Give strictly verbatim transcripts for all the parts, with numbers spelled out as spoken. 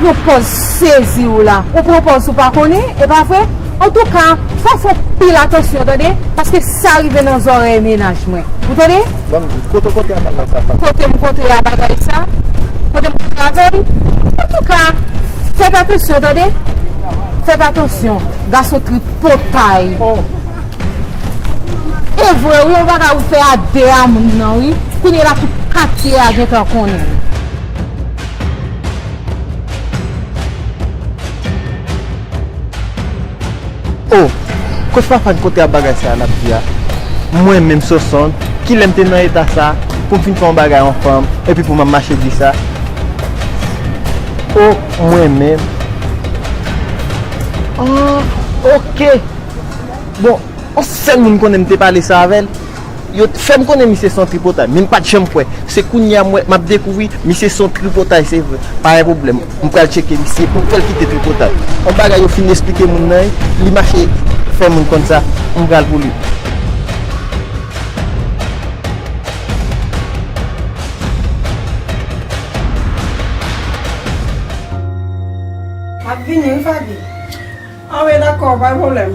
Yon pòz sezi w la. Ou pran pòz ou pa konnen, e pa vre? Antouka, fò w fè anpil atansyon, tande? Paske sa rive nan zòrèy mennaj mwen. Ou tande? Ban m di, kote w kontre a bagay sa, fanm? Kote m kontre a bagay sa? Kote m kontre avè l? Antouka, fèt atansyon, tande? Fèt atansyon. Gason tripotay. Oh. E vre, wi, yon bagay ou fè a de a moun nan, wi. Kounye la, tout katye a gentan konnen. Oh, kote papa n kontre a bagay sa a n ap di a? Mwen menm, Sosonn, kilè m te nan eta sa a, pou m fin fè yon bagay yon fanm, epi pou m ap mache di sa? Oh, mwen menm. Ah, oke. Bon, yon sèl moun konnen m te pale sa avè l. Yo t fè m konnen misye se yon tripotay, men m pa t janm kwè. Se kounye a m wè, m ap dekouvri, misye se yon tripotay, se vre. Pa gen pwoblèm, m pral tcheke misye pou m fè l kite tripotay. Yon bagay yo fin esplike moun nan, li mache fè moun konn sa, m pral pou li. M ap vini, wi, Faby. Ah wi, dakò, pa gen pwoblèm.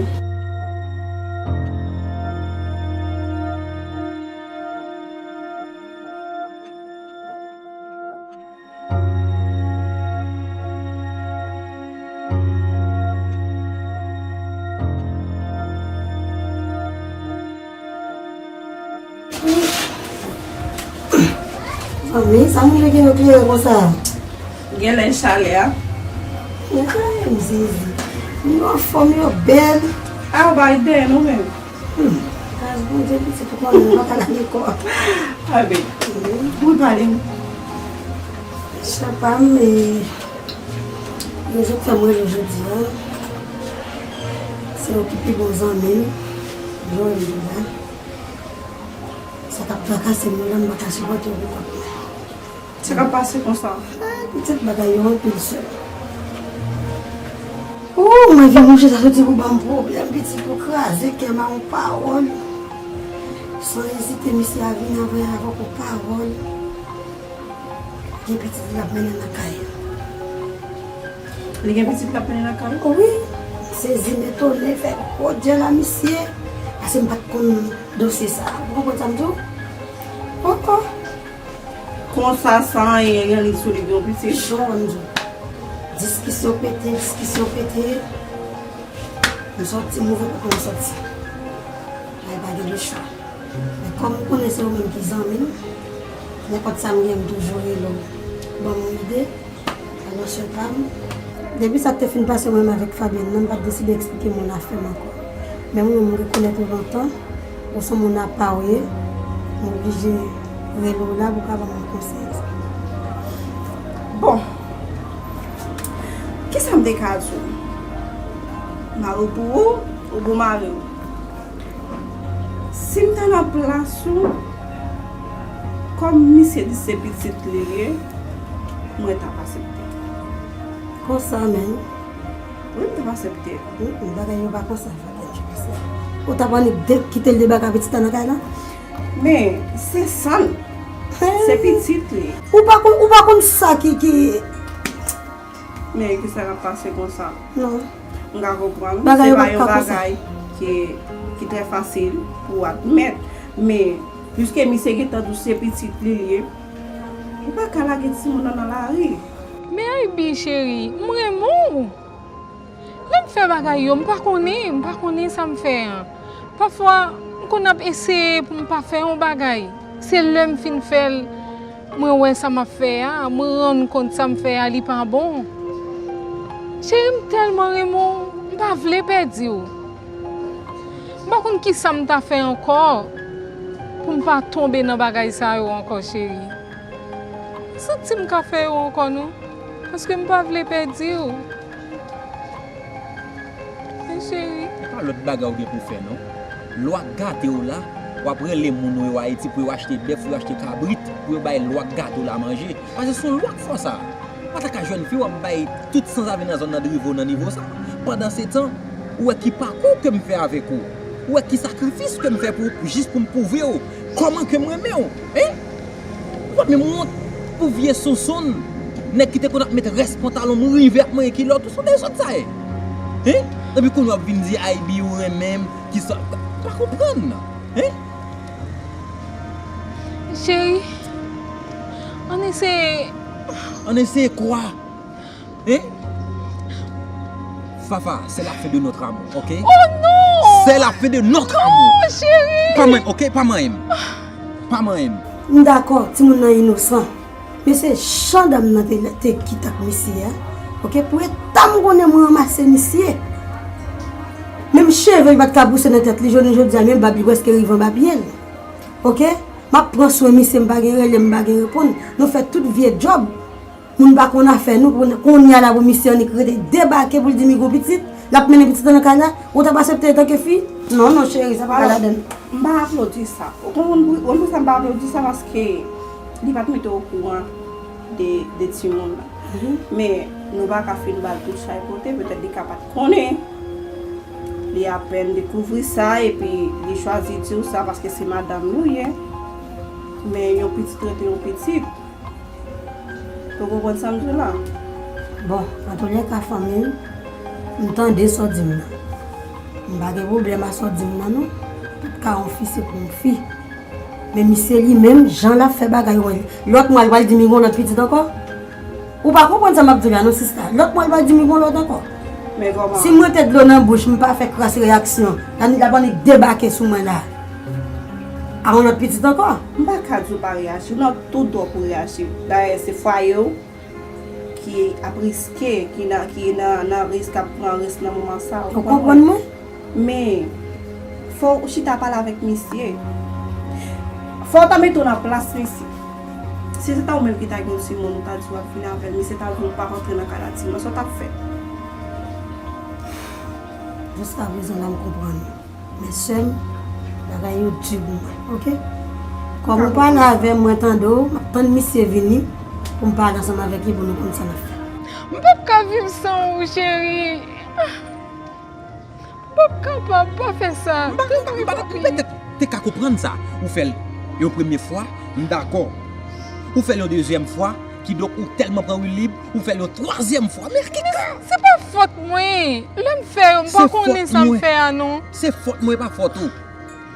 Zanmi, sa moun yo gen yo klere konsa? Genlè chalè a. Ay, m sezi. Yo anfòm, yo bèl. A, ou bay dèyè nou menm. Hmm. Gras Bondye, pitit ou konnen, nou pa ka lage kò. Amen. Wi, pale m. Chè pa m, e, rezon k fè m rele w jodi a, se yon ki pi bon zanmi m, Joël Doula. Sa k ap trakase m yo la, m pa ka sipòte yo pou kont mwen. Sa k ap pase konsa? Ay, pitit, bagay yo anpil sè. Ooh, mwen vin mouche sa soti pou ban m pwoblèm, pitit, pou kraze kè m a yon pawòl. San ezite, misye a vini anvè avèk yon pawòl. Gen pitit l ap mennen nan kay. Li gen pitit l ap mennen nan kay? Wi. Sezi m etone, fè gwo djèl a misye. Paske m pa t konn dosye sa. Ou konprann sa m di w? Poko. Konsa, san anyen, gen li sou li, gen yon pitit. Jan w di. Diskisyon pete, diskisyon pete. M sòti, m ouvri pòt la, m sòti. Ay, pa gen de chwa. Men kòm ou konnen se ou menm ki zanmi m, nenpòt sa m gen, m toujou rele w. Ban m yon ide. Alò, chè pa m, depi sa k te fin pase mwen menm avèk Fabienne nan, m pa t deside eksplike moun afè m ankò. Men mwen menm, m rekonèt ou lontan, ou se yon moun apa w ye, m oblije rele w la pou w ka ban m yon konsèy. Bon, kisa m te ka di w? Mari w pou ou, ou pou mari w. Si m ta nan plas ou, kòm misye di se pitit li ye, mwen t ap aksepte. Konsa menm? Wi, m t ap aksepte. Mm, mm, bagay yo pa konsa, Fabienne, konsa. Ou t ap annik de-, kite l debake ak pitit la nan kay la? Men, se san l. Hey. Se pitit li. Ou pa konn, ou pa konn sa ki, ki Men ki sa k ap pase konsa? Non. M ka konprann. Bagay yo pa ka konsa. Se pa yon bagay ki, ki trè fasil pou w admèt. Men, piske misye gentan di w se pitit li l ye, ou pa ka lage timoun nan nan lari. Men Aibi cheri, m renmen w. Lè m fè bagay yo, m pa konnen, m pa konnen sa m fè an. Pafwa, m konn ap eseye pou m pa fè yon bagay. Se lè m fin fè l, mwen wè sa m ap fè a, mwen rann kont sa m fè a, li pa bon. Cheri, m tèlman renmen w, m pa vle pèdi w. M pa konn kisa m ta fè ankò pou m pa tonbe nan bagay sa yo ankò, cheri. M santi m ka fè yo ankò, non, paske m pa vle pèdi w. Men cheri. E pa lòt bagay ou gen pou fè, non. Lwa gate w la, w ap rele moun ou yo Ayiti pou yo achte bèf, pou yo achte kabrit, pou yo bay lwa gate w la manje. Paske se yon lwa k fè w sa. Antaka jèn fi, w ap bay tout sanzave nan zòn nan drive w nan nivo sa. Pandansetan, ou wè ki pakou ke m fè avèk ou. Ou wè ki sakrifis ke m fè pou ou, jis pou m pwouve w kòman ke m renmen w. Hein? Ou pa menm wont pou vye Sonsonn. Nèg ki te konn ap met rès pantalon m rive ap manyen kilòt ou, se yon dezòd sa ye. Hein? Epi kounye a w ap vin di, "Ay, Bi, ou renmen m, kisa?" Pa konprann. Hein? Cheri, ann eseye. Ann eseye kwa? Hein? Fafa, c'est la fin de notre amour, ok? Oh non! C'est la fin de notre amour. Non, cheri! Pa manyen m, ok? Pa manyen m. Pa manyen m. M dakò, timoun nan inosan. Men se jan dam nan te, te kite ak misye a. Ok, pou eta m konnen mwen ranmase misye. Menm cheve li pa t ka pouse nan tèt li, jounen jodi a, menm bab li prèske rive anba pye l. Ok? M ap pran swen misye, m pa gen rele, m pa gen reponn. Nou fè tout vye djòb. Moun pa konn afè nou, pou kounye a la pou misye annik rete debake pou l di m li gon pitit, l ap mennen pitit lan nan kay la, ou t ap asepte l tanke fi? Non, non, cheri, sa pa ka ladann. M pa aplodi sa. Ou konprann pou, ou konprann pou sa m pa aplodi sa, paske li pa t mete okouran de, de timoun nan. Mhm. Men, nou pa ka fin ba l tout chay pote, petèt li ka pa t konnen. Li apèn dekouvri sa, epi li chwazi di w sa, paske se madanm nou ye. Men, yon pitit rete yon pitit. Ou konprann sa m di w la? Bon, antoulèka, fanmi m, m tande sa w di m nan. M pa gen pwoblèm a sa w di m nan, non. Tout ka yon fi, se pou yon fi. Men misye li menm, jan l ap fè bagay yo, lòt mwa, l pral di m li gon lòt pitit ankò? Ou pa konprann sa m ap di w la, non, sista. Lòt mwa, l pral di m li gon lòt ankò. Men kòman? Si m rete dlo nan bouch, m pa fè kras reyaksyon, l ap, l ap annik debake sou mwen la. A yon lòt pitit ankò? M pa ka di w pa reyaji, w nan tout dwa pou w reyaji. Dayè, se fwaye w ki ap riske, ki nan, ki nan, nan risk, ap pran risk nan moman sa a, ou konprann? Ou konprann mwen? Men, fò w chita pale avèk misye. Fò w ta mete w nan plas misye. Si se ta ou menm ki ta gen yon timoun, ou ta di w ap vini avè l, misye ta di w pa rantre nan kay la, timoun, sa w t ap fè? Jiskaprezan la, m konprann ou. Men sè m, bagay yo di pou mwen, ok? Kòm ou pale avè m, mwen tande w, m ap tann misye vini pou m pale ansanm avèk li pou nou konn sa n ap fè. M p ap ka viv san ou, cheri. M p ap kapab, pa fè sa. M pa, m pa, m pa, m petèt te ka konprann sa. Ou fè l yon premye fwa, m dakò. Ou fè l yon dezyèm fwa, kidonk ou tèlman pran wilib, ou fè l yon twazyèm fwa. Men ki ka? Se pa fòt mwen. Lè m fè yo, m pa konnen sa m fè a non. Se fòt mwen, pa fòt ou.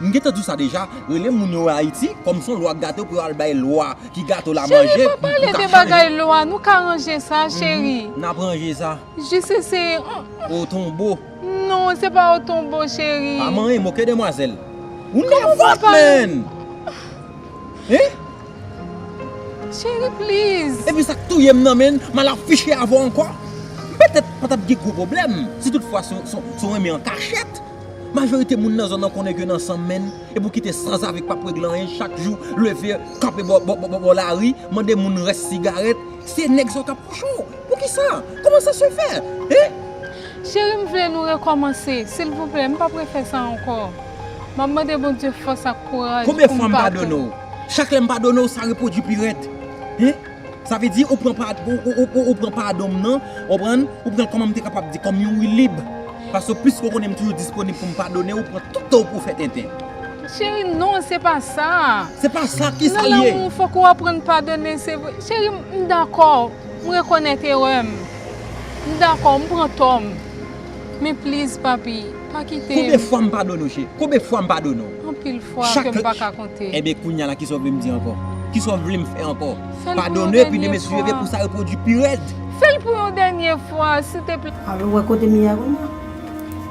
M gentan di w sa deja, rele moun yo Ayiti, kòm se yon lwa k gate w pou yo al bay lwa ki gate w la manje. Cheri, pa pale de bagay lwa, nou ka ranje sa, cheri. N ap ranje sa. Jis eseye. O tonbo. Non, se pa o tonbo, cheri. Pa manyen m, ok, demwazèl. Ou nèvant, man! Hein? Cheri, please. Epi sa k touye m nan, men, m al afiche avè w ankò. M petèt pa t ap gen gwo pwoblèm, si toutfwa se, se, se w renmen an kachèt. Majorite moun nan zòn nan konnen ke n ansanm, men, epi w kite sanzave k p ap regle anyen, chak jou, leve, kanpe bò, bò, bò, bò, bò lari, mande moun rès sigarèt, se nèg sa yo k ap pwoche w. Poukisa? Comment ça se fait? Hein? Cheri, m vle nou rekòmanse. Silvouplè, m p ap refè sa ankò. M ap mande Bondye fòs ak kouraj pou m padone w. Konbyen fwa m padone w? Chak lè m padone w, sa repwodui pi rèd. Hein? Sa vle di, ou pran pa-, ou, ou, ou, ou, ou pran padon m nan, ou konprann? Ou pran l kòman m te kapab di, kòm yon wilib. Paske plis ou konnen m toujou disponib pou m padone w, ou pran tout tan w pou w fè tenten. Cheri, non, se pa sa. Se pa sa, kisa l ye? Nan lanmou, fòk ou aprann padone, se vre. Cheri, m, m dakò. M rekonèt erè m. M dakò, m pran tò m. Men please, papi, pa kite m. Konbyen fwa m padone w, cheri? Konbyen fwa m padone w? Anpil fwa ke m pa ka konte. Enben, kounye a la, kisa w vle m di ankò? Kisa w vle m fè ankò? Padone, epi demen si Dye vle pou sa repwodui pi rèd. Fè l pou yon dènye fwa, silteplè. Alò, w wè kote m ye a kounye a?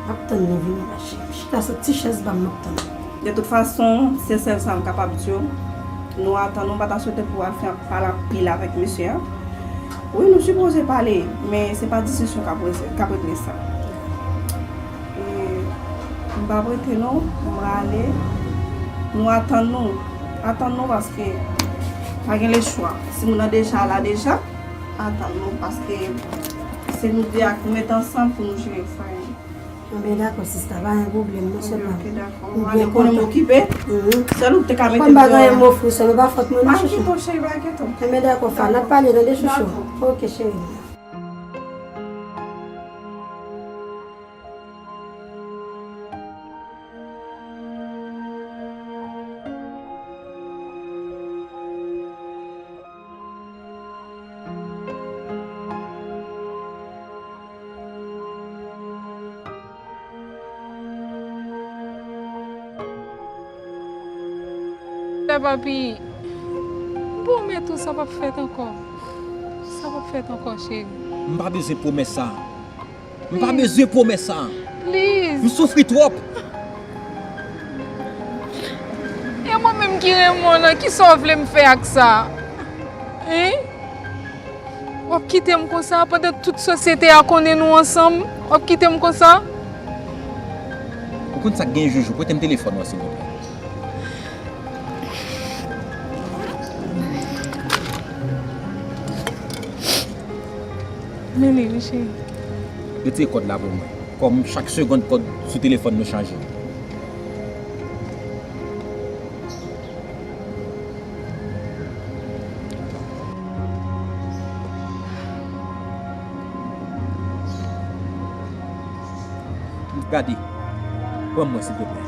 M ap tann nou vini, mache. M chita sou ti chèz pa m, m ap tann nou. De tout fason, se sèl sa m kapab di w. Nou atann, nou pa ta swete pou w al fè pale anpil avèk mesye a. Wi, nou sipoze pale, men se pa diskisyon k ap regle, k ap regle sa. E, m p ap rete non, m prale. Nou atann nou. Atann nou paske pa gen lechwa. Si moun nan deja la deja, atann nou paske se nou de a ki met ansanm pou nou jere sa. Enben, dakò, sista, pa gen pwoblèm, non, sè pa m. Ok, dakò. M byen kontan. Konnen m okipe. Mhm. Sèl ou te ka mete m deyò a. Kòm pa gen anyen m ofri w, sè, men pa fòt mwen, non, chouchou. Pa enkyete w, pa enkyete w. Enben, dakò, Fa, n ap pale, tande, chouchou. Dakò. Ok, cheri. Papi, m pwomèt ou sa p ap fèt ankò. Sa p ap fèt ankò, cheri. M pa bezwen pwomès sa. M pa bezwen pwomès sa. Please. M soufri twòp. E mwen menm ki renmen w lan, kisa w vle m fè ak sa? Hein? W ap kite m konsa pandan tout sosyete a konnen nou ansanm? W ap kite m konsa? Ou konn sa k gen, Joujou? Prete m telefòn ou an, silvouplè. Men li, wi, cheri. Retire kòd la pou mwen. Kòm chak segonn kòd sou telefòn nou chanje. Gade, pran mwen, silvouplè.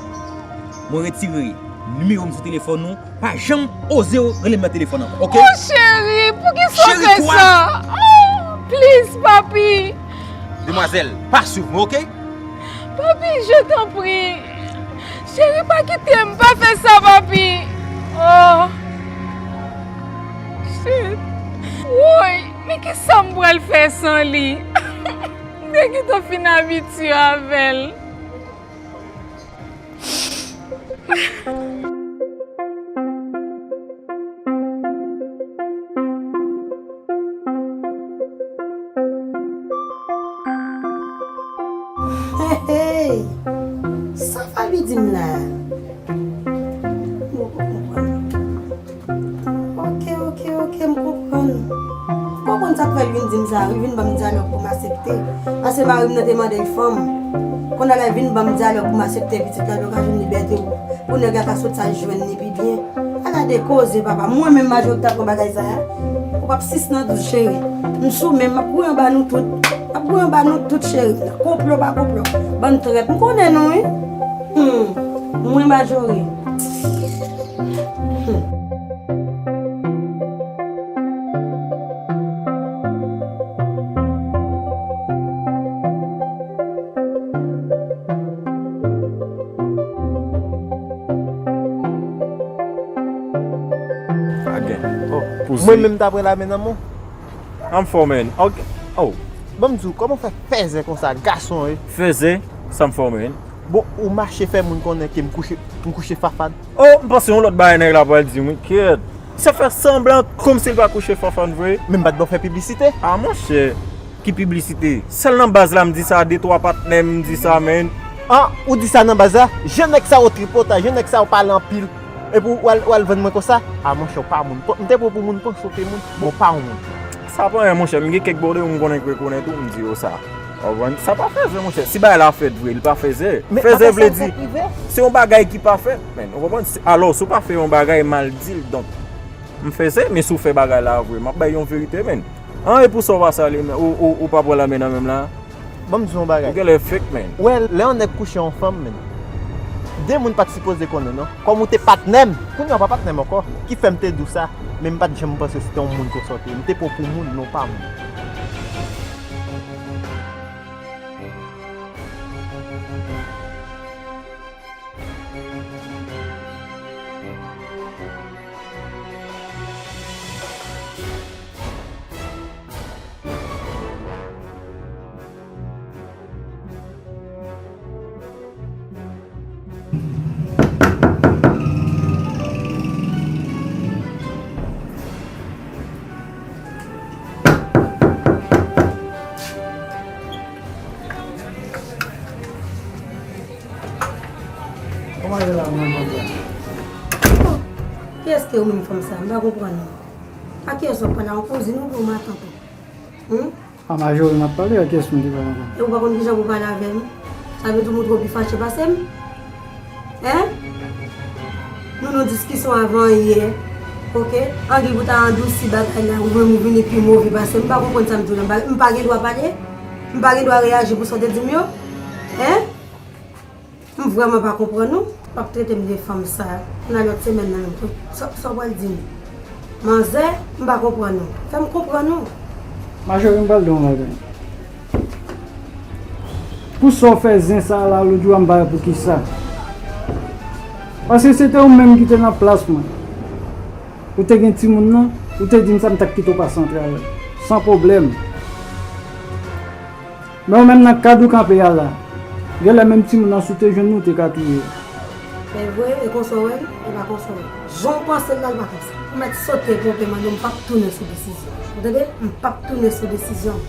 Mwen retire nimewo m sou telefòn ou. Pa janm oze rele m nan telefòn ankò, oke? Oh, cheri, poukisa w fè sa? Oh, please, papi. Demwazèl, pa swiv mwen, oke? Papi, je t'en prie. Cheri, pa kite m, pa fè sa, papi. Oh. Shit. Woy, men kisa m pral fè san li? M te gentan fin abitye avè l. Hey, hey! Sa Faby di m la? M poko konprann. Oke, oke, oke, m konprann. M konprann sa k fè l vin di m sa, wi, vin ban m dyalòg pou m aksepte. Paske mari m nan te mande l fanm. Kounye a la, vin ban m dyalòg pou m aksepte pitit la, pou l ka jwenn libète pou, pou nèg la ka sot sa jwenn li pi byen. Ala de koze, papa. Mwen menm, Majori, ta pran bagay sa a. Ou p ap sis nan douz, cheri. M sou men, m ap gouye anba nou tout. M ap gouye anba nou tout, cheri. Konplo pa konplo. Bann trèt. M konnen nou, wi. Hmm. Mwen, Majori. Hmm. Pa gen. Oh, mwen menm ta pran lame nan men w. Anfòm, man. Ok. Oh. Ban m di w, kòman w fè fèzè konsa, gason, wi? Fèzè? Sa m fè w, man? Bon, ou mache fè moun konnen ke m kouche, m kouche Fafane. Oh, m panse yon lòt bagay nèg la pral di m, wi. Kyèt. Misye fè sanblan kòmsi l pa kouche Fafane vre. Men m pa t ba w fè piblisite. Ah, monchè, ki piblisite? Sèl nan baz la m di sa, de twa patnè m di sa, man. Ah, ou di sa nan baz la? Jan nèg sa yo tripotay, jan nèg sa yo pale anpil. Epi w al, w al vann mwen konsa? Ah, monchè, w pa moun. M te pran w pou moun, panse w te moun, men w pa yon moun. Sa pa anyen, monchè. M gen kèk bòdè m konnen k rekonèt ou, m di yo sa. Ou konprann? Sa pa fèzè, monchè. Si bagay la fèt vre, li pa fèzè. Fèzè vle di se yon bagay ki pa fèt, man. Ou konprann? Se, alò, si w pa fè yon bagay, mal di l. Donk, m fèzè, men si w fè bagay la vre, m ap bay yon verite, man. An, e pou sa w pa salye, man, ou, ou, ou pa pran lame nan men m la? Ban m di w yon bagay. Ou genlè fake, man. Ou wè, lè yon nèg kouche yon fanm, man, de moun pa t sipoze konnen, non. Kòm ou te patnè m, kounye a w pa patnè m ankò, ki fè m te di w sa, men m pa t janm panse se te yon moun konsa w te ye. M te pran w pou moun, men w pa moun. Kiyès ki ou menm fanm sa? M pa konprann ou. A kiyès w ap pale? A yon kouzin ou oubyen yon matant ou? Hum? A Majori m ap pale, a kiyès m te pale ankò? E ou pa konn kijan pou pale avè m? Sa vle di ou montre w pi fache pase m? Hein? Nou nan diskisyon avan yè. Oke? Anvi pou ta adousi bagay la, ou menm ou vini pi move pase m. M pa konprann sa m di w la. M pa, m pa gen dwa pale? M pa gen dwa reyaji pou sa w te di m yo? Hein? M vrèman pa konprann ou. W ap trete m de fanm sa. Nan lòt semèn nan menm. Sa, sa w pral di m? Manzè, m pa konprann ou. Fè m konprann ou. Majori, m pral di w yon bagay. Pou sa w fè zen sa la lòt jou a, m pa wè poukisa. Paske se te ou menm ki te nan plas mwen. Ou te gen timoun nan, ou te di m sa, m t ap kite w pase antre avè l. San pwoblèm. Men ou menm nan kad ou kanpe a la, genlè menm timoun nan si w te jwenn li, ou te ka touye l. E vre, e konsa w wè l, e pa konsa w wè l. Jan w panse l la, l pa konsa. Ou mèt sote ponpe, mande m p ap tounen sou desizyon. Ou tande? M p ap tounen sou desizyon.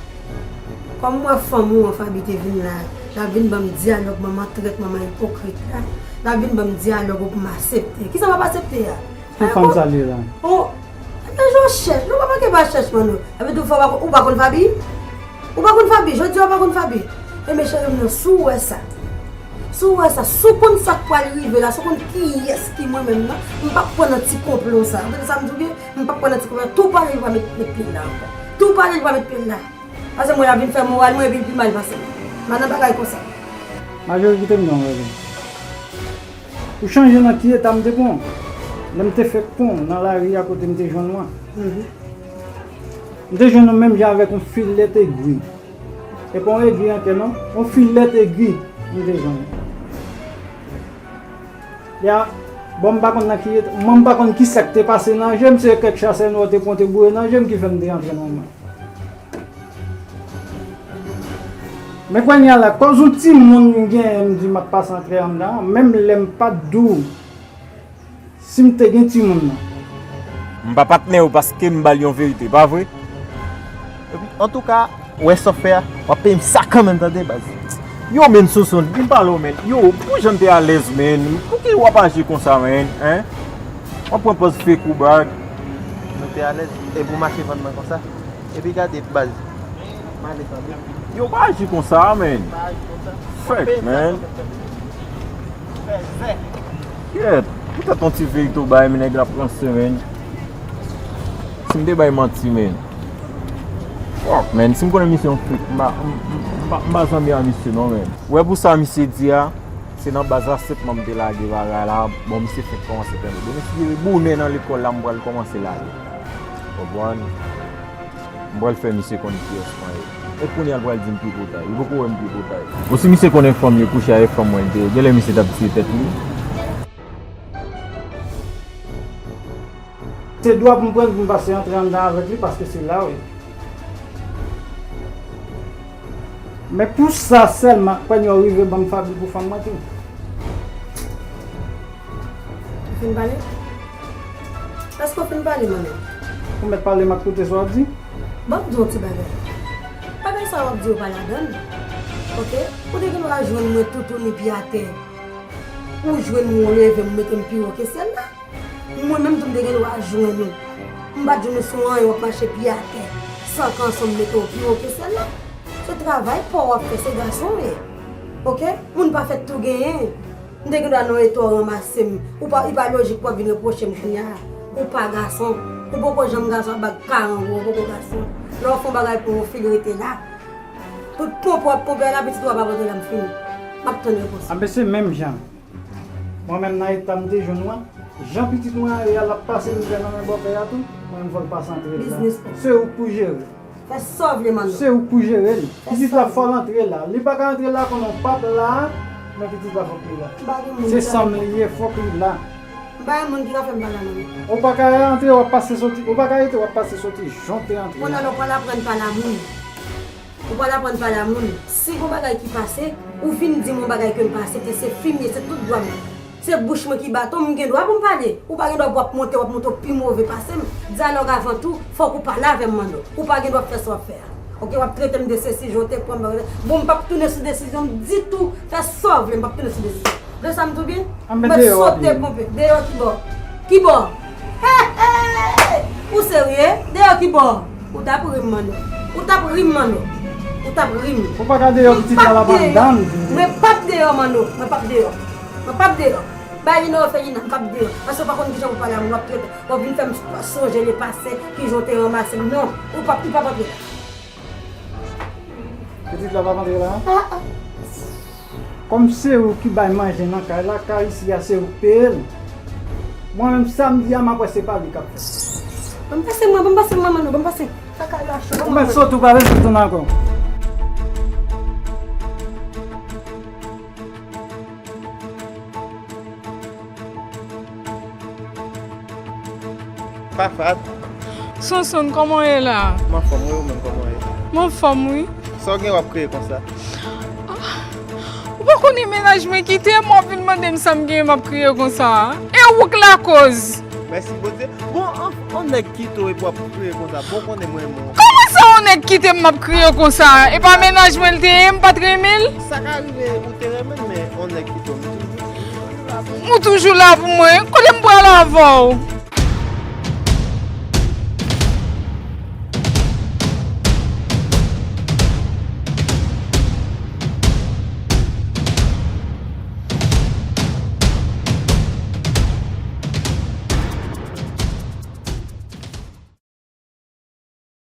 Kòm m wè fanm ou an, Faby te vin la, l ap vin ban m dyalòg manman trèt, manman ipokrit la, l ap vin ban m dyalòg ou pou m aksepte. Kisa m ap aksepte a? Ki fanm sa li ye la? Oh, ebyen, jan w chèch, nou pa manke pa chèch, Manno. Epi tou, fò w pa, ou pa konn Faby? Ou pa konn Faby? Jodi a ou pa konn Faby? Ebyen, cheri m nan, si w wè sa, si w wè sa, si w konn sa k pral rive la, si w konn kiyès ki mwen menm nan, m p ap pran nan ti konplo sa. Ou tande sa m di w byen? M p ap pran nan ti konplo. Tou pale, li pa met, met pye l la ankò. Tou pale, li pa met pye l la. Paske mwen, l ap vin fè moral mwen, epi l pi mal pase m. M pa nan bagay konsa. Majori, kite m non, bebe. Ou chanje nan ki eta m te pran w. Lè m te fèk pran w nan lari a kote m te jwenn ou an. Mhm. M te jwenn ou menm jan avèk yon filèt egri. E pa yon egri an kè non, yon filèt egri m te jwenn ou. Ya, bon, m pa konn nan ki eta, mwen m pa konn ki sa k te pase nan je m, se kèk chasè nwa te pran te boure nan je m ki fè m te antre nan men. Men kounye a la, kòz yon timoun m genyen, m di m ap pase antre anndan an, menm lè m pa t di w si m te gen timoun nan. M pa patnè w paske m ba l yon verite, pa vre? Epi, antouka, ou wè sa w fè a, w ap peye m sa kanmenm, tande, baz. Yo, men, Sonson, vin pale w, men. Yo, pou jan n te alèz, men. Pouki w ap aji konsa, men? Hein? W ap pran pòz fake ou bag. Nou te alèz, epi w mache vann mwen konsa. Epi gade baz. Male tande. Yo pa aji konsa, man. Pa aji konsa. Fèk, man. Kyèt. Poutèt yon ti verite w bay, men nèg la ap ranse, man. Si m te bay manti, man. Fòk, man. Si m konnen misye yon fake, m pa, m, m, m pa, m pa zanmi a misye, non, man. Ou wè pou sa misye di a, se nan baz la sèt mwa m te lage bagay la, bon, misye fèk kòmanse pèmèt. Demen si Dye vle, bonè nan lekòl la, m pral kòmanse lage. Konprann? M pral fè misye konn kiyès mwen ye. E kounye a l pral di m tripotay. Li poko wè m tripotay. Bon, si misye konnen fanm li kouche avèk fanm mwen li te ye, genlè misye t ap tiye tèt li. Se dwa pou m pran l pou m pase antre anndan avèk li paske se la w ye. Men pou sa sèlman, pènye w rive ban m Faby pou fanm mwen tou. Ou fin pale? Èske w fin pale, Manno? Ou mèt pale, m ap koute sa w ap di. Ban m di w yon ti bagay. Bagay sa w ap di yo pa ladan l. Oke? Ou te gen dwa jwenn mwen toutouni pye atè. Ou jwenn mwen, ou leve m, ou mete m pi wo ke syèl la. Mwen menm tou m te gen dwa jwenn ou. M pa t jwenn ou sou anyen, w ap mache pye atè. San kanson, m mete w pi wo ke syèl la. Se travay pa w w ap fè, se gason w ye. Oke? Moun pa fèt tou genyen. M te gen dwa nan eta w ranmase m. Ou pa, li pa lojik pou w ap vin repwoche m kounye a. Ou pa gason. Ou poko janm gason ak bag karangou, ou poko gason. Lè w fè yon bagay pou yon fi, l rete la. Tout ponpe w ap ponpe a la, pitit ou a pa pote la, m fini. M ap tann repons ou. Anben se menm jan. Mwen menm nan eta m te jwenn ou an, jan pitit mwen an ye a, l ap pase mizè nan men bòpè a tou, mwen menm fò l pase antre la. Biznis pou. Se ou k pou jere. Fè sa w vle, Manno. Se ou k pou jere l. Fè sa w vle. Pitit la fò l antre la. Li pa ka antre la konnen w p ap la, men pitit la fòk li la. M pa gen moun ki ka fè m. Se sanm li ye, fòk li la. M pa gen moun ki ka fè m pa la, Manno. Ou pa ka antre, w ap pase soti, ou pa ka rete, w ap pase soti, jan w te antre a. Kounye a la, w pral aprann pale a moun. Ou pral aprann pale a moun. Si gon bagay ki pase, ou vin di m yon bagay ke m pa aksepte, se fi m ye, se tout dwa m. Se bouch mwen ki baton, m gen dwa pou m pale. Ou pa gen dwa pou w ap monte, w ap monte, w pi move pase m. Dyalòg avan tou, fòk ou pale avè m, Manno. Ou pa gen dwa ap fè sa w ap fè a. Oke, w ap trete m de sesi, jan w te pran m, bon, m p ap tounen sou desizyon m ditou. Fè sa w vle, m p ap tounen sou desizyon. Vle sa m tou byen? Mwen sote ponpe. Deyò ki bò? Ki bò? Hey, hey! Ou serye? Deyò ki bò? Ou t ap ri m, Manno. Ou t ap ri m, Manno. Ou t ap ri m. Ou pa ka deyò, pitit la, la pa anndan. Mwen p ap deyò, Manno. Mwen p ap deyò. Mwen p ap deyò. Bay li nan ofelina, m p ap deyò. Paske w pa konn kijan pou pale a moun, w ap trete. W ap vin fè m sonje lepase, kijan w te ranmase m. Non, ou p ap, li p ap antre la. Pitit la p ap antre la? Ah, ah. Kòm se ou ki bay manje nan kay la, kay isi a se ou k peye l. Mwen menm, samdi a, m ap wè se pa li k ap fè. Ban m pase mwen, ban m pase mwen, Manno, ban m pase. Sa kay la cho. Ou mèt soti, ou pa bezwen tounen ankò. Fafat. Sonson, kòman w ye la? M anfòm, wi, ou menm kòman w ye? M anfòm, wi. Sa w gen w ap kriye konsa? Ou pa konnen mennaj mwen kite m, w ap vin mande m sa m genyen, m ap kriye konsa. E ou k lakoz. Mèsi Bondye. Bon, an, an nèg kite w epi w ap kriye konsa. Bon, konnen mwen, mwen. Kòman sa yon nèg kite m, m ap kriye konsa? E pa mennaj mwen l te ye, m pa t renmen l? Sa ka rive ou te renmen l, men yon nèg kite w, m toujou, m toujou la pou Ou toujou la pou mwen. Kote m pral avè w?